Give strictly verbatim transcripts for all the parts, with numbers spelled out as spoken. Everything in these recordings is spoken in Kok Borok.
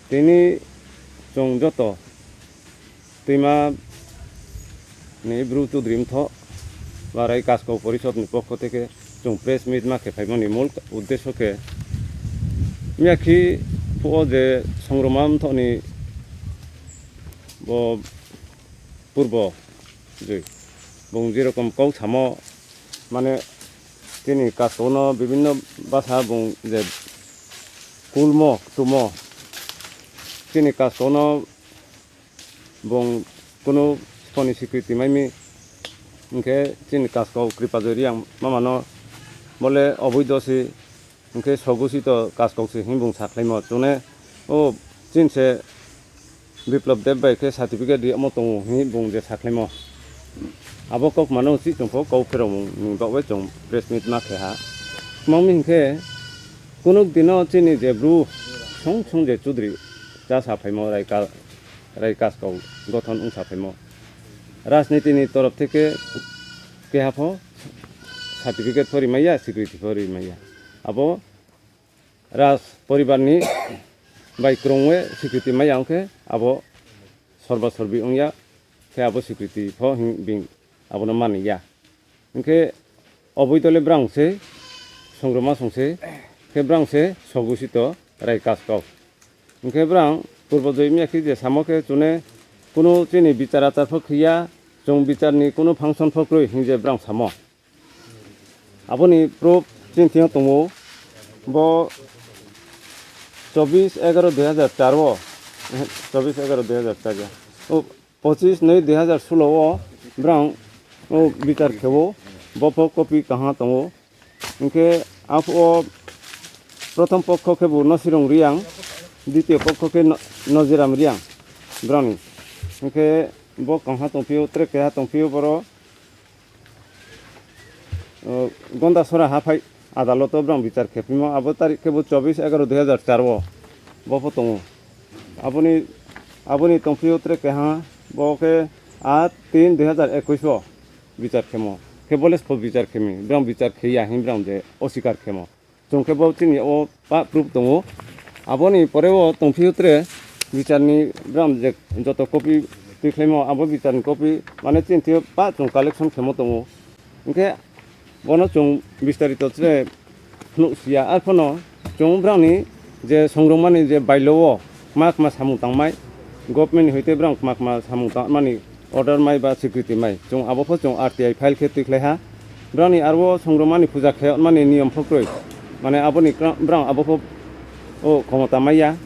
Tini chwng joto twima ni Bru Chudri Mtho Barai Kaskau Porishod ni pokho theke chwng press meet ma khe phaimani mul uddesho khe miyakhi phuo je Songroma Mtho ni bo purbo je bung jerokom kok samo mane chini Kaskau no bibinno basa bung je kulmo tumo chini Kaskau no bung kunu siponi sikriti maimi hwnkhe chini Kaskau Kripajoy Reang mamano bole oboido si hwnkhe sogusi to Kaskau si hwnwi bung sakhlaimo chune o chinse Biplop Deb bai khe certificate riyamo tongo hwnwi bung je sakhlaimo. Abo kok mano si chwngpho kok pheromung ni bagwi chwng press meet ma khe ha. Mami hwnkhe kunuk dino chini je bru song song je Chudri cha sa phaimo rai ka Rai Kaskau gothon wngsa phaimo. Rajniti ni torof theke keha pho certificate pho rimaiya, security pho rimaiya. Abo Raj poribar ni bai kwrwngwi security maiya wngkhe abo sorba sorbi wngya khe abo security pho hing bing abono maniya. Hwnkhe oboidole brang se songroma song se khe brang se sogusi to Rai Kaskau. Hwnkhe brang purbo joi miyakhe je samo khe chune kunu chini bichar achar pho khiya, chwng bichar ni kunu function pho kwrwi hing je brang samo. Aboni proof chini thing tongo bo chobbish egaroh dui hazar char o, chobbish egaroh dui hazar char ya. O pochishnoi dui hazar solo o brang o bichar khewo, bopho copy kaha tongo. Hwnkhe aphuru prothom pokho khe bo Nosirong Reang, ditiyo pokho khe No-, Nojiram Reang brani. Hwnkhe bo kaha tongphio, tre keha tongphio boro. O, Gondasora haphai adaloto brang bichar khepimo, abo tarik khe bo chobbish egaroh dui hazar char o bopho tongo. Aboni, aboni tongphio tre keha, bo khe aat tin dui hazar ekush o bichar khemo. Khe bole spo bichar khemi, brang bichar kheya hin brang je osikar khemo. Chwng khe bo chini o pa proof tongo. Aboni pore o tongphio tre bicharni bram je joto copy twi khlaimo, abo bicharni copy mane chini thio pa chwng collection khemo tongo. Hwnkhe bono chwng bistarito tre phunuk sia. Arphano chwng brangni je songrwngmani je bailo o kma kma samung tangmai, government ni hoite brang kma kma samung tangmani order mai ba swikriti mai. Chwng abo pho chwng R T I file khe twi khlai ha. Brangni aro songrwmani puja khe mani niyom pho kwrwi. Mane aboni kra-, brang abo pho o khomota maya.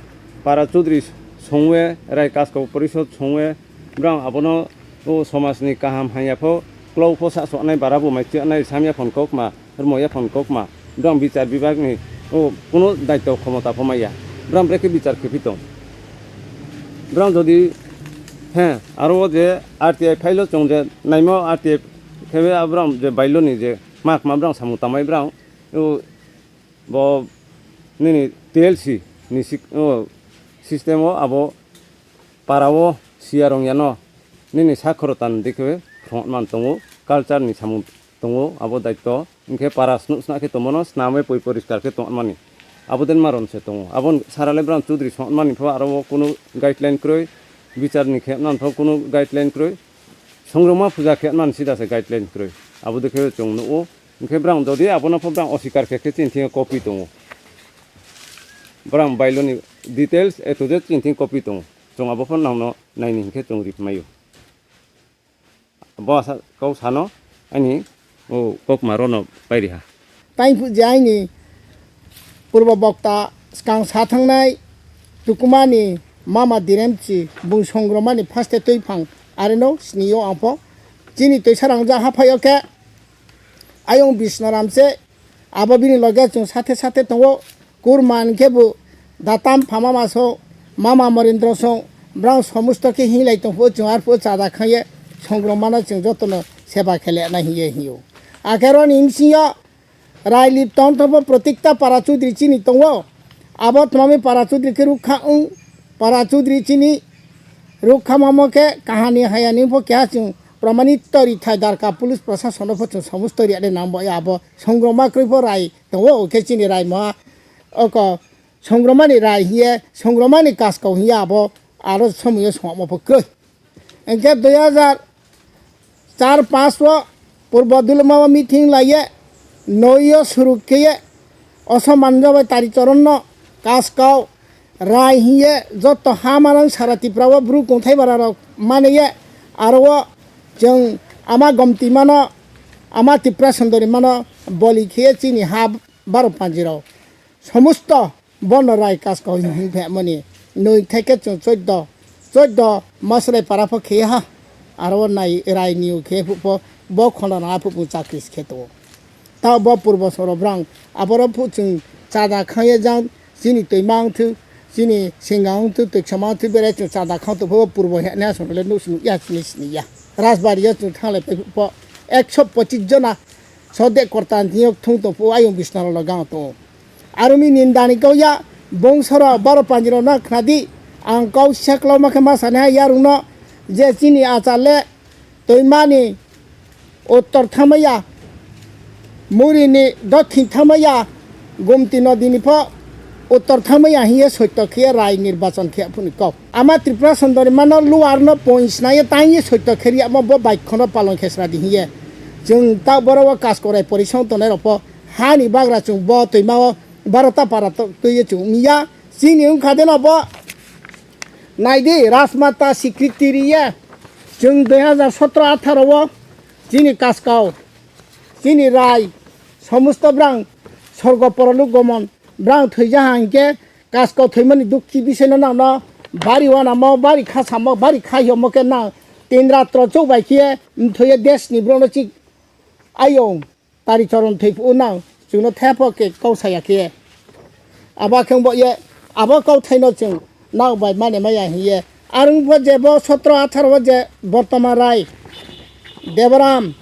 Para chudri songwe, rai kaskau porishod songwe, brang abono o somajni kaham hanya pho, klou pho sa sonai bara bo mai tiya nai samya phon kok ma. Rwmaya phone kok ma, brang bichar bibak ni o kuno daityo khomota pho maya, brang brekhe bichar khe phi tong. Brang jodi, he, aro o je R T I file o chwng je naimo R T I khe be a brang je bailo ni je mak ma brang samung tamai brang o bo nini T L C ni sik-, o system o abo para o siya rong yano nini sa khoro tan dikhe phrwng man tongo, culture ni samung tongo abo daityo. Hwnkhe para snuh sna khe tongmano, snamwi poi poriskar khe tongmani. Abo den maron se tongo. Abo sarale brang chudri songmani pho aro o kunu guideline kwrwi, bichar ni khe nan pho kunu guideline kwrwi. Songroma puja khe nan sida se guideline kwrwi. Abo de khe chwng nuo. Hwnkhe brang jodi abono pho brang osikar khe khe chini thing copy tongo. Brang bailoni details A to Z chini thing copy tongo. Chwng abo pho nangno naini hinkhe chwng ripmaio. Bo sa-, kok sano ani o kok maro no pairi ha. Taiphu je aini purbo bokta skang sa thangnai tukumani mama Diremchi bung songromani phaste twiphang areno siniyo angpho chini twisa rangja haphaio khe ayong Bisnoram se abo bini loge chwng sathe sathe tongo. Kurman khe bo datam pha mama song, mama Morindro song, brang somusto khe hinglai tongphuo chwng arphuo chada khaiye songromano chwng jotono seba khe lena hiye hiyo. Akhero ni bsingyo rai lip ton tobo protikta para chudri chini tongo. Abo twmami para chudri khe rukha wng, para chudri chini rukha mamo khe kahani hayani pho keha chwng pramanito rithai darka police prosasono pho chwng somusto riyade nang bo abo songroma krwi pho rai tongo, khe chini rai moha oko songromani rai hiye, songromani kaskau hiye abo aro somoyo songmo pho kwrwi. Hinkhe dui hazar char panch o Purbo Dulma o meeting laiye, noi o suruk khe ye, osoman jabai Tari Choron no kaskau rai hiye joto ha manang sara Tripura o bru kongthai bara rok mane ye, aro o chwng ama gomti mano, ama Tripura Sundori mano boli khe ye chini ha baro panji rok. Somosto bono rai kaskau hing hing phaimani. Noi theke chwng choddo, choddo masrai para pho khe ha. Aro nai rai niu khe phu pho bo khona na phu phu chakri se khe to. Ta bo purbo soro brang aboro phu chwng chada khaiye jang chini toima wngthu, chini singa wngthu, toiksa ma wngthu bere chwng chada khang to pho purbo he ne asong le nus nu ya chini sini ya. Rajbari ya chwng thangle phu pho ekso pochis jona sode kortan thiyok thung to phu ayung bisna lo gang to. Aroni nindani kau ya, bongsoro baro panjiro na khnadi, ang kau sekloma khe ma sani hai yarungno, je chini achale toimani uttor thamaya, murini dokhin thamaya, gumti nodini pho uttor thamaya hiye soito khiye rai nirbachon khiya phuni kau. Ama Tripura Sundori mano luar no points naye tangye soito kheriya mo bo baikhono palon khesra di hiye. Chwng ta boro o kaskorai porisong tonai rok pho hani bagra chwng bo twima o barota para to twiye chwng miya. Chini wngkha de no bo naidi Rajmata Secretary ye chwng dui hazar sotro atharo o chini kaskau chini rai somosto brang sorgo poroluk gomon brang thwija ha hinkhe kaskau thwimani dukhi bisaino nangno bari wanamo bari khasamo bari khaiyomo khe nang tin ratro choubai khe mthwiye desni borokno chik ayung Tari Choron thwi phuru nang chwngno thepho khe kau saya khe. Abo khe bo ye abo kau thaino chwng nang bai mane maya hiye. Arwng pho je bo sotro atharo o je Bortoma Rai, Debaram,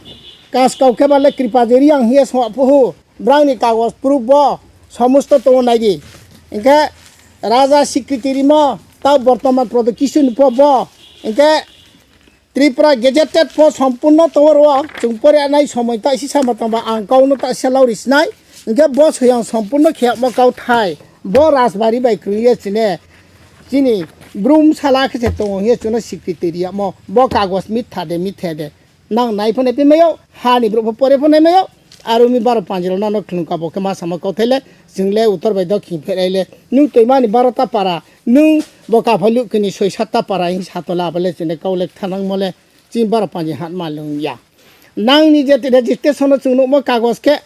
Kaskau khe bale Kripa Jeriang hiye songha phuhu. Brangni kagoj proof bo somosto tongo naidi. Hinkhe Raja Secretary mo tao Bortoma Prodo Kisu ni pho bo. Hinkhe Tripura gazetted pho sompurno tongoro chwng pore nai somoi ta isi sama tongba ang kau no ta se lauri sinai. Hinkhe bo soyang sompurno kheyakma kau thai. Bo Rajbari bai kwrwngya chine. Chini brum sala khe se tongo hiya chuno secretary yamo. Bo kagoj mitha de mitha de. Nang nai phone pi mayo, ha ni bro pore phone mayo. Aro mi baro panjiro nano khulung kabo khe ma sama kau thai le. Chwng le utor bai dokhin pherai le. Nung toimani baro ta para. Nung bo kaphalu kini soi satta para hing sato labale chine kaulek thanang mole chini baro panji hat ma lung ya. Nang ni je registration no chwng nukmo kagoj khe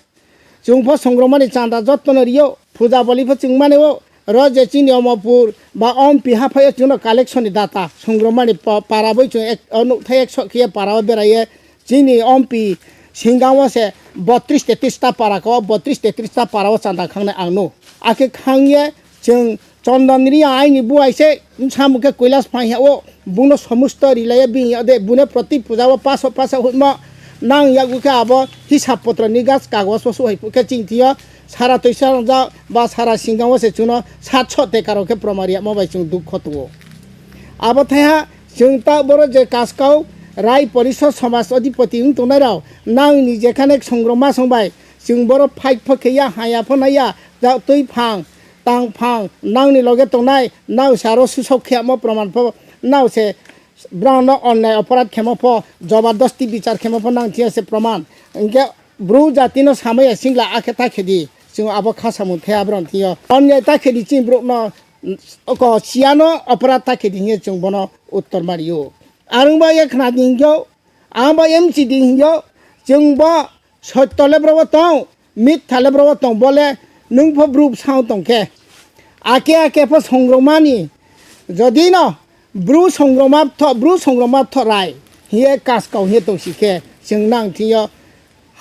chwng pho songromani chanda jotto no rio, puja boli pho chwng mani o, ro je chini Omopur ba Ompi haphai o chwng no collection ni data songromani pa-, para boi chwng ek, o nukthai ek sok khiye para o berai ye chini Ompi singa o se botris tetris ta para ko, botris tetris ta para o chanda khangnai ang no. Akhe khang ye chwng Chondon ri aini buai se samung khe Kailash phai ha o buno somosto rilaiya bini ya de bune proti puja o paso paso hutma nang yagu khe abo hisab potro ni gas kagos o suhai khe ching thio sara toisa ja ba sara singa o se chuno sat so tekaro khe promariya mo bai chwng dukho tuo. Abo thaiha chwng ta boro je kaskau rai porisod somaj adhipati wng tongnai rao nang ni jekhane songroma song bai chwng boro fight pho khe ya haya pho nai ya ja twi phang tang phang nangni loge tongnai, nang se aro susok khe amo proman pho, nang se borokno onnai oporad khemo pho, jobardasti bichar khemo pho nang thia se proman. Hinkhe bru jatino samaya singla akhe ta khedi, chwng abo kha samung the abroni thio. Onnai ta khedi chini borokno, oko siyano oporad ta khedi hinkhe chwng bono uttor mario. Arwng ba ye khna di hinkhe, ang ba M C D hinkhe, chwng bo sotto le bro tong, mitha le bro tong, bole nung pho bru bwsang tong khe. Ake ake pho songrokmani, jodi no bru songrokma tho, bru songrokma tho rai, hiye kaskau hiye tong si khe, chwng nang thio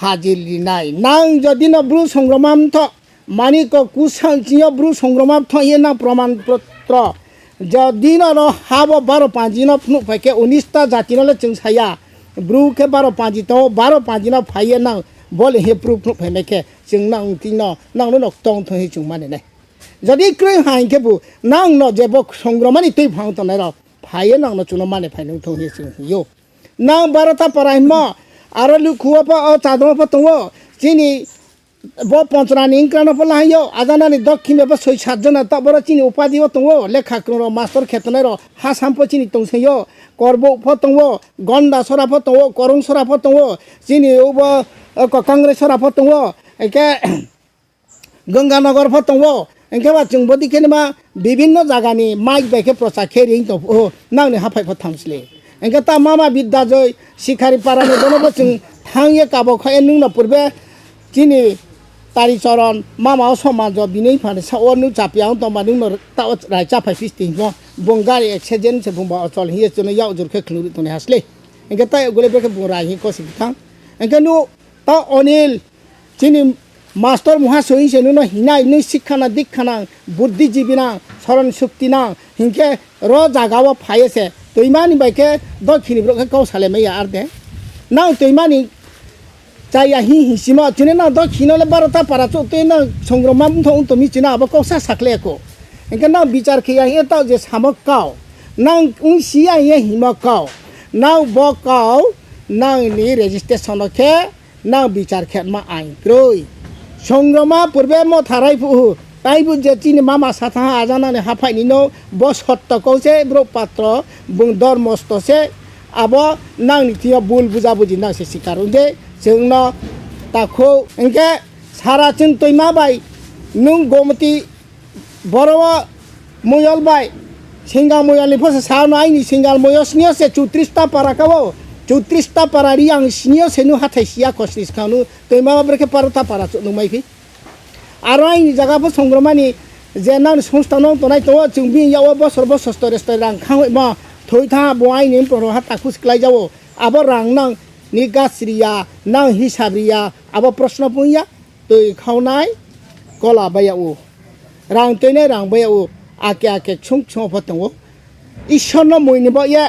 hajir rinai. Nang jodi no bru songrokma tho, mani ko kusang chio bru songrokma tho hiye nang proman potro. Jodi no no habo baro panji no phunuk phai khe unis ta jati no le chwng saya. Bru khe baro panji to, baro panji no phaiye nang bole he proof phunuk phai mai khe chwng nang tino nang no nok tong thong hi chwng mane nai. Jodi kroi hai khe bu nang no je bo songromani twi phang tongnai rok phaiye nang no chwng no mane phai nung thong hi chwng hiyo. Nang baro ta para hinmo aro lukhuo pho o chadongo pho tongo chini Bo Ponchanani wngkrano pho lahaio, ajanani dokhin bai bo soi sat jona ta boro chini upadi o tongo, lekha kwrwng rok, master khe tongnai rok, ha sampo chini tongsaio, korbuk pho tongo, Gonda sora pho tongo, Korong sora pho tongo, chini ubo, eh, Kokangre sora pho tongo, hwnkhe Ganganagar pho tongo, hwnkhe ba chwng bodi khe ma bibinno jagani mic bai khe prochar khe ring tong, oh, nangni haphai pho thamsle. Hwnkhe ta mama Bidya Joy, Sikhari parani bono bo chwng thangye kabo khaye nwngno purbe chini Tari Choron mama o somajo bini phani sa o nwng chapya wng tongma nwngno ta o rai chaphai phisti himo bung gari accident se bung ba ochol hiye chwngno yak jur khe khwlwrwi tongni hasle. Hwnkhe ta gule brekhe bung rai hi kosi bithang. Hwnkhe nu ta Onil Chini master muha soin se nuno hinai, nung sikhana, dikhana, buddhijibi nang, soron shokti nang, hinkhe ro jaga o phai se, twimani bai khe dokhini borok khe kok salai maya ar de. Nang twimani chaya hi hi simo, chini nang dokhino le barota para chuk twi nang songroma mthok wng tongmi chini abo kok sa sakle ko. Hinkhe nang bichar khe ya hinkhe tao je samo kao, nang wng si ya hinkhe himo kao, nang bo kao, nang ni registration o khe Nang bichar khetma ain kwrwi. Songroma purbe motha rai phu, taibo je chini mama satha ajanani haphaini no bo sotto kau se bro patro bung dormosto se abo nangni thio bul buja buji nang se sikar unde chwngno takhu hwnkhe sara chwng twima bai nung gomoti Boro o moyol bai, singal moyol ni phosa sa no aini singal moyol sini o se chutris ta para ka o, chutris ta para ri ang sini o se nu hathai siya kosris kha nu, twi ma brekhe paro ta para chuk nung mai phi. Aro aini jaga pho songromani je nang songsta nong tonai tongo, chwng bini ya o bosor bosor store store rang khang ma thoi tha bo aini poro ha takhus klai ja o, abo rang nang ni gas riya, nang hisab riya, abo proshno pung ya, twi khaunai kola bai ya o. Rang twinai rang bai o, ake ake ksung ksung pho tongo. Ishorno mui ni bo ye,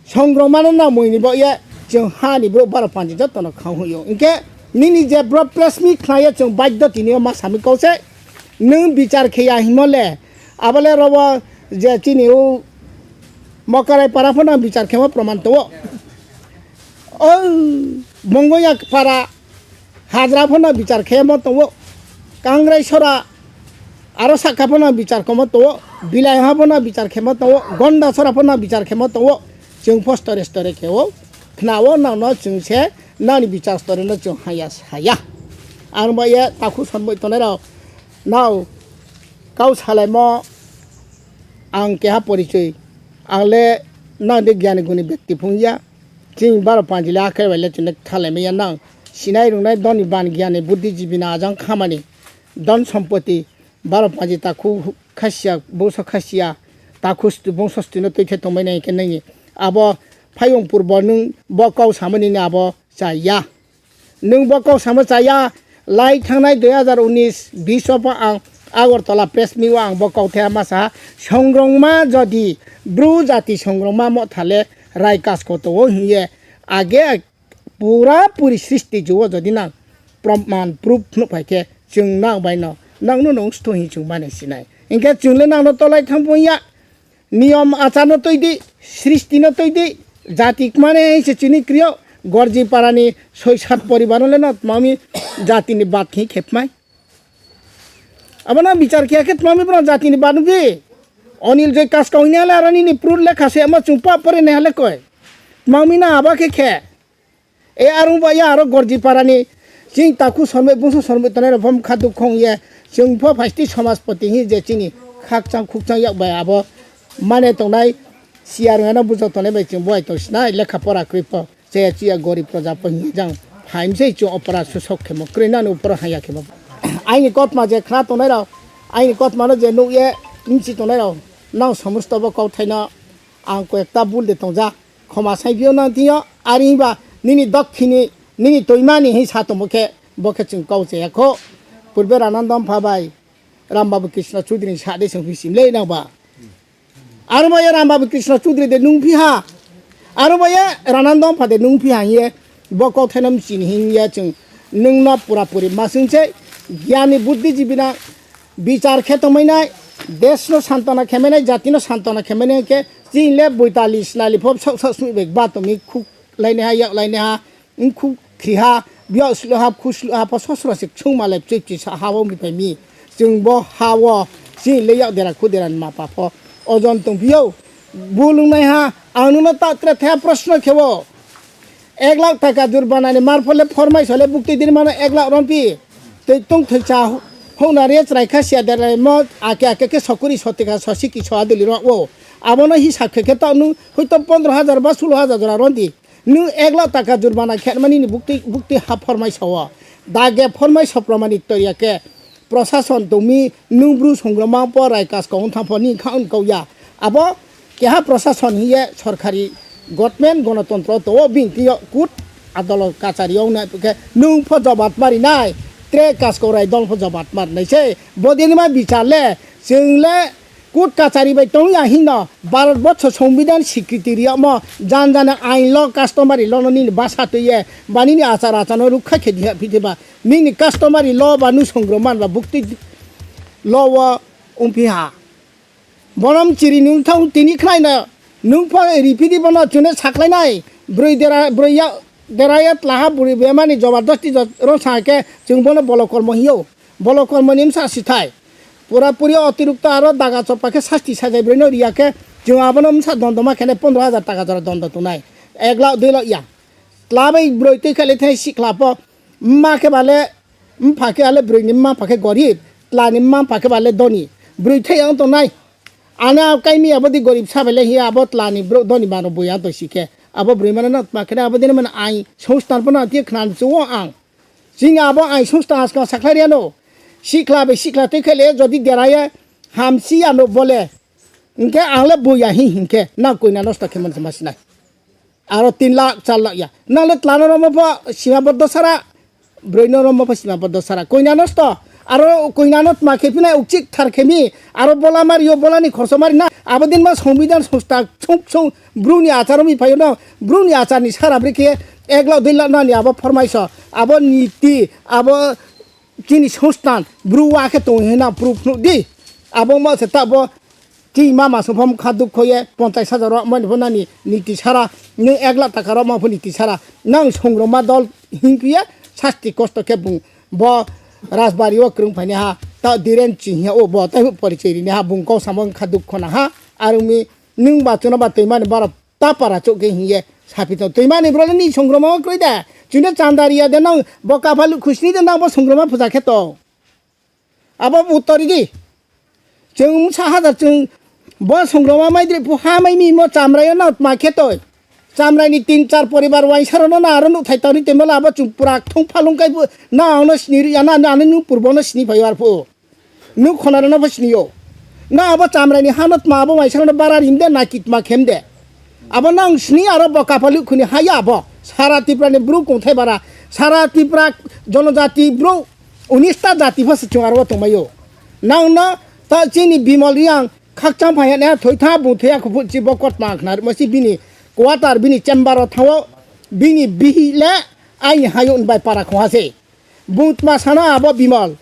songromano na mui ni bo ye, chwng ha ni borok baro panji jotono khang hoyo. Hinkhe nini je bro press meet khlaiya chwng baidho tini o ma sami kau se. Nwng bichar khe ya himo le, abo le robo je chini o Mokarai para pho nang bichar khemo proman tongo. O Mongoya para Hajra phano bichar khemo tongo, Kangrai sora aro sakha phano bichar khemo tongo, Bilai ha phano bichar khemo tongo, Gonda sora phano bichar khemo tongo. Chwng pho store store khe o khna o nang no chwng se nani bichar store no chwng haya saya. Ang bai ye takhu son bai tonai rok nao kau salaimo ang keha porichoi ang le nang de gyani guni bekti phung ya. Chini baro panjili akhai bai le chini thalai maya nang. Sinai rungnai doni ban giyani buddhijibi na ajang khamani. Don sompoti baro panji takhu khasiya, bongso khasiya, takhu stu-, bongso stino twi khe tongbai nai khe nini. Abo phayung purbo nwng bo kau samani ni abo chaya. Nwng bo kok samo chaya, lai thangnai dui hazar unis bis o pho ang Agartala press meet o ang bo kok thaya masa ha, songrongma jodi bru jati songrongma mo thale rai kas koto o hiye age pura puri srishti juo jodi nang proman proof phunuk phai khe chwng nang bai no nang no nung sto hi chwng mane sinai. Hinkhe chwng le nang no tolai thang pung ya. Niyom achar no twi di, srishti no twi di, jati kmane hai se chini krio, Gorji parani soi sat poribar no le no tmami jati ni bad khe khepmai. Abo no bichar khe khe tmami bro jati ni bad nugwi. Onil Joy Kaskau hini hale aroni ni proof lekha se ma chwng pa pore ne hale koi. Tmami na aba khe khe. E arung ba ya aro Gorji parani chini takhu sormoi bungso sormoi tonai rok pho kha dukhu ong ye chwng pho phaiste somajpoti hi je chini khakchang khukchang yak bai abo mane tongnai siya rwngano bujok tongnai bai chwng bo ai tong sinai lekha pora kwrwi pho chaya chuya gorib proja pho hinwi jang phaimsai chwng opora susok khemo kwrwi nani opor haya khemo aini kotma je khna tongnai rok aini kotma no je nuk ye bumchi tongnai rok nang somosto bo kok thaino ang koi ekta bul de tongjak. Khoma sai phio nang tio, ari ba nini dokhini, nini toimani hi sa tomo khe, bo khe chwng kau chaya kho. Purbe Ranandom pha bai, Ram Babu Krishna Chudri ni sa de chwng phi sim le nang ba. Aro ba ya Ram Babu Krishna Chudri de nung phi ha. Aro ba ya Ranandom pha de nung phi ha ye, bo kok thainam chini hin ya chwng nung no pura puri ma chwng se, gyani buddhi jibi na, Bichar khe tongmai nai, desh no santona khe mani, jati no santona khe mani khe, chini le boitalis nali pho sok sok sumi bai ba tongmi khuk laini ha, yak laini ha, wng khuk khri ha, Biyok slo hap khu slo hap sosro se sung malep chip chip sa ha bo mi pai mi. Chwng bo ha wo chini le yak dera khu dera ni ma pa pho ojon tong pio. Bul wngnai ha ang nung no ta tre the proshno khe bo. Ek lakh taka jurbanani mar phole phormai sole bukti din mano ek lakh rompi. Tei tong thoi cha hona re chrai kha sia dera mo ake ake ke sokuri sotika sosiki so aduli ro wo. Abono hisab khe khe ta nung hoito pondro hajar ba sulo hajar jora rondi. Nwng ek lakh taka jurmana khenmani ni bukti, bukti ha phormai sao. Dage phormai sopramani toya khe prosason tongmi nwng bru songroma po rai kaskong thang pho ni kha wng kau ya. Abo keha prosason hiye sorkari government gonotontro to o bini twi kut adolot kachari ong nai khe nwng pho jobat mari nai. Tre kaskong rai dol pho jobat mar nai se. Bodini ma bichar le chwng le Kut kachari bai tong ya hino Bharat borsho Songbidan sikriti riyamo jan jani ain lo customary law no nini basa twi ye ba nini achar achar no rukha khe diha phi ba nini customary law ba nung songro man ba bukti law o wng phi ha. Bonom chiri nung thang tini khnai no nung pho ri phi di bono chune saklai nai broi dera broi ya dera ya tla ha broi bemani jobardasti jot ro sa khe chwng bono bolo kormo hiyo. Bolo kormo ni msa sithai. Pura puri otirukto aro daga chopha khe sasti sajai broi no riya khe chwng abono msa dondo ma khene pondro hajar taka jora dondo tongnai. Ek lakh dui lakh ya. Tla bai broi twi khaile thai sikla po. Mma khe bale mpha khe ale broi ni mma pha khe gorib. Tla ni mma pha khe bale doni. Broi thai ang tongnai. Ana kaimi abo di gorib sa bale hi abo tla ni bro doni mano boi ang to sikhe. Abo broi mano no ma khene abo dini mano ai songsthan po no ti khnan chuo ang. Chini abo ain songstha askang sakhlai riya no. Sikla bai sikla tei khaile jodi deraya hamsi ano bole. Hingke ang le buya hi hingke na koina nosto khe mansa masinai. Aro tin lakh, char lakh ya. Na le tlano romo pho sima boddo sara. Broi no romo pho sima boddo sara. Koina nosto. Aro koina no tma khe phinai ukchik thar khe mi. Aro bola mari yo bola ni khorso mari na. Abo din ma songbidan songstha song song. Bru ni achar mi phayo no. Bru ni achar ni sara bri khe ek lakh dui lakh nani abo phormaiso, abo niti, abo chini songsthan, bru wa khe tong hina proof phunuk di. Abo ma se ta bo chini mama song pham kha duk khoye ponchas hajar rok mani pho nani niti sara, nwng ek lakh taka rok ma pho niti sara, nang songroma dol hingkhe sasti kosto khe bung bo rajbari o kwrwng phaini ha, ta Dhiren Singh o bo tai porichai rini ha, bung kok samo kha duk khona ha, arumi nwng ba chuna ba twimani borok ta para chuk khe hingye saphi tong. Twimani bro ni songroma o kwrwi da. Chwngno chanda riya de nang bo kapha lukhu sini de nang bo songroma puja khe tong. Abo uttori di. Chwng sa hajar chwng bo songroma mai dri phu ha mai mi mo chamrai no ma khe toi. Chamrai ni tin char poribar waisa ro no na aro nuk thai toni te mala abo chwng pura thung phalung kai bu na ano sini ri ya na ano nu purbo no sini phai ar phu. Nuk khonarano pho siniyo. Na abo chamrai ni hano tma abo maisano bara rimde na kitma khemde. Abo nang sini aro bo kapali khuni haya abo. Sara Tripura ni bru kongthai bara. Sara Tripura jonojati bru unis ta jati pho se chung aro tongmayo. Nang no ta chini Bimal Riang khakchang phaya ne thoi tha bu thaya khu chi bo kot ma khna mo si bini quarter bini chamber o thawo bini bihi le ai hayo bai para khwa se. Bung tma sana abo Bimal.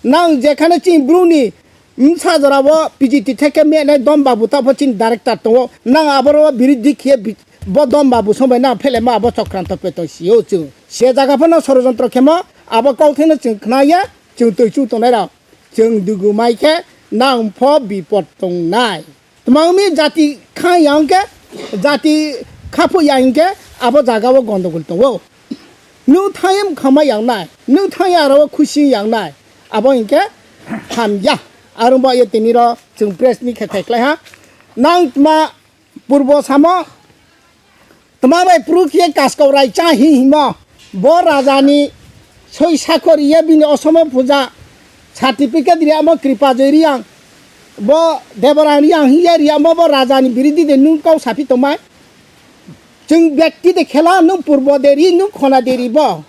Nang jekhane chini bruni msa jora o P G T theke menai Dom Babu ta pho chini director tongo. Nang aboro biridhi khiye bi-, bo Dom Babu sombai nang phele ma abo chokranto peto sio chwng. Se jaga phano sorojontro khemo abo kok theno chwng khnaya chwng twi chu tongnai rok. Chwng dugu mai khe nang pho bipot tongnai. Twmangmi jati kha ya hwnkhe, jati kha phu ya hwnkhe abo jaga o gondogol tongo. Nwng thayem khama yang nai, nwng thaya aro o khusi yang nai, abo hwnkhe ham ya. Aro bo ye tini ro chwng press ni khe thai khlai ha. Nang tma purbo samo Tma bai pru khe kaskau rai cha hi himo. Bo raja ni soi sakhor ye bini osomo puja certificate ri amo Kripa Joi Riang. Bo Deborang Riang hi ye ri amo bo raja ni biridi de nung kau sapi tomai. Chwng bekti de khela nung purbo de ri nung khona de ri bo.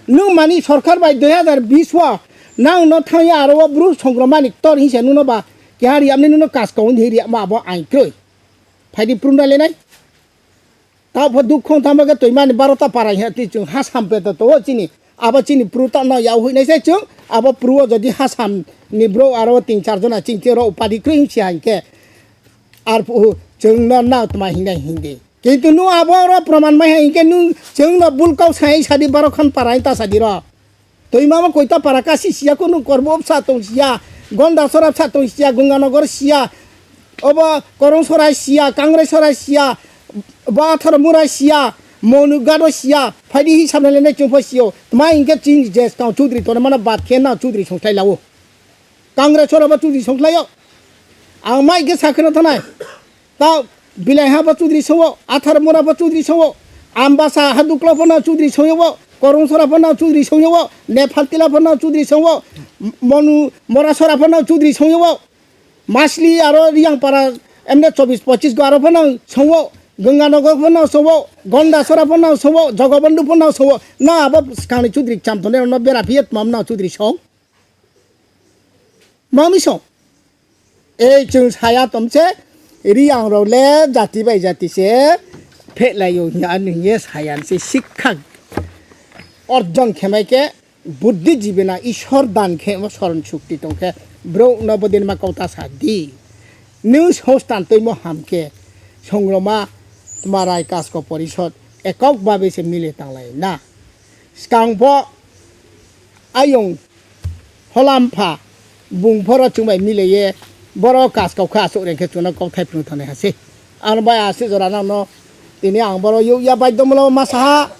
Nung mani sorkar bai dui hazar bis o nang no thangya aro o bru songromani ktor hi se nung no ba keha ri amni nung no kaskau hi ri amo abo ain kroi. Phaidi pru na lenai. Tao pho duk khong tamo khe toimani barota para hiya twi chwng ha sampe to to chini. Abo chini pru ta no yau hui nai se chwng. Abo pru o jodi ha sam ni bro aro tin char jona ching che ro upadi kroi si hai khe. Ar phu chwng no na tma hinai hindi. Kintu nung abo oro proman mai hai hinkhe nung chwngno bul kok sai sadi baro khan para ta sadi ro. Twi mama koita para kasi siya kunu korbo bwsa tong siya, gonda sora bwsa tong siya, Ganganagar siya, obo Korong sora siya, Kangrai sora siya, bo Athar mura siya, Monu gado siya, phaidi hisab nai le nai chungpha siyo. Tma hinkhe chini je tong chudri tone mana bat khe na chudri songthai lawo. Kangrai sora bo chudri songthlaio. Ang mai khe sakheno thanai. Ta bilai ha bo chudri songo, Athar mura bo chudri songo, Ambasa ha dukla phano chudri songo, Korong sora phano chudri songo, Nephal tila phano chudri songo, Monu mora sora phano chudri songo, Masli aro Riyangpara emne chobis pochis go aro phano songo, Ganganagar phano songo, Gonda sora phano songo, Jogobondhu phano songo, na abo skangni chudri chamtone no bera phiyet mam na chudri song. Mami song. Ei chwng saya tomse, Riyang rok le jati bai jati se phehlai o hwnwi ano hwnwi saya se sikha orjon khemai khe buddhi jibina Ishwar dan khe soron sukti tong khe bro no bodin ma kau ta sa di. News host tan twi mo ham khe songroma tma rai kasko porishod ekok babe se mile tanglai na. Skang pho ayung Holam pha bung phoro chwng bai mile ye borok kas kau kha aswk reng khe chwngno kok thai phunuk thani hasi. Ano bai aswk jora nangno tini ang boro yuk ya bai dongmolo ma saha.